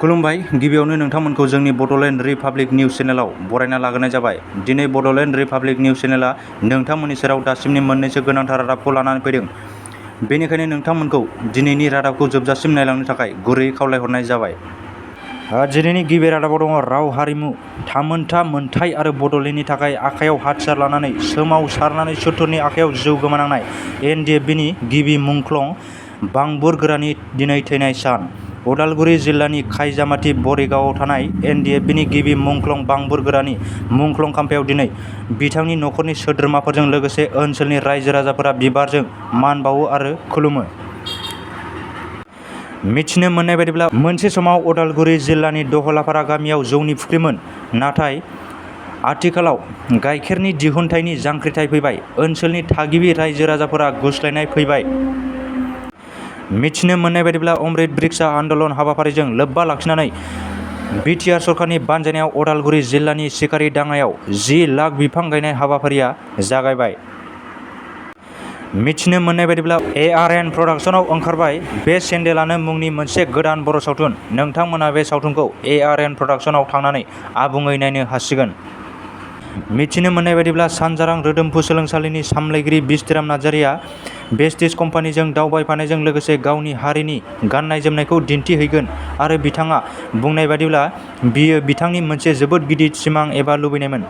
खुलुमबाय। गिबियावनो नोंथांमोनखौ जोंनि बड'लेण्ड रिपाब्लिक निउस चेनेलाव बरायना लाग्रोनाय जाबाय। दिनै बड'लेण्ड रिपाब्लिक निउस चेनेला नोंथांमोननि सेराव दासिमनि मोननैसो गोनांथार रादाबखौ लानानै फैदों। बेनिखायनो नोंथांमोनखौ दिनैनि रादाबखौ जोबजासिम नायलांनो थाखाय गुरैयै खावलायहरनाय जाबाय। दिनैनि गिबि रादाबाव दङ राव हारिमु थामोनथा मोनथाय आरो बड'लेण्डनि थाखाय आखायाव हाथियार लानानै सोमावसारनानै सुथुरनि आखायाव जिउ गोमानांनाय एनडिएफबिनि गिबि मुंख्लं बांबुरगोरानि दिनै थैनाय सान। उदालगुरि जिल्लानि खायजामाथि बरिगावआव थानाय एनडिएफबिनि गिबि मुंख्लं बांबुरगोरानि मुंख्लं खाम्फायाव दिनै बिथांनि नखरनि सोद्रोमाफोरजों लोगोसे ओनसोलनि रायजो राजाफोरा बिबारजों मान बावो आरो खुलुमो। मिथिनो मोननाय बायदिब्ला मोनसे समाव उदालगुरि जिल्लानि दहलापारा गामियाव जौनि फुख्रिमोन, नाथाय आथिखालाव गाइखेरनि दिहुनथायनि जांख्रिथाय फैबाय। ओनसोलनि थागिबि रायजो राजाफोरा गुस्लायनाय फैबाय। मिथिनो मोननाय बायदिब्ला अमृत बृक्षा आन्दलन हाबाफारिजों लोब्बा लाखिनानै बिटिआर सरकारनि बानजायनायाव उदालगुरि जिल्लानि सिखारि दाङायाव 10 लाख बिफां गायनाय हाबाफारिया जागायबाय। मिथिनो मोननाय बायदिब्ला ARN प्रडाक्शनाव ओंखारबाय बे सेन्देलानो मुंनि मोनसे गोदान बर' सावथुन। नोंथांमोना बे सावथुनखौ ARN प्रडाक्शनाव थांनानै आबुङै नायनो हासिगोन। मिथिनो मोननाय बायदिब्ला सानजारां रोदोमफु सोलोंसालिनि सामलायगिरि बिस्तिराम नार्जारिया बेस्टिज कम्पानिजों दावबायफानायजों लोगोसे गावनि हारिनि गाननाय जोमनायखौ दिन्थिहैगोन आरो बिथाङा बुंनाय बायदिब्ला बियो बिथांनि मोनसे जोबोद गिदिर सिमां एबा लुबैनायमोन।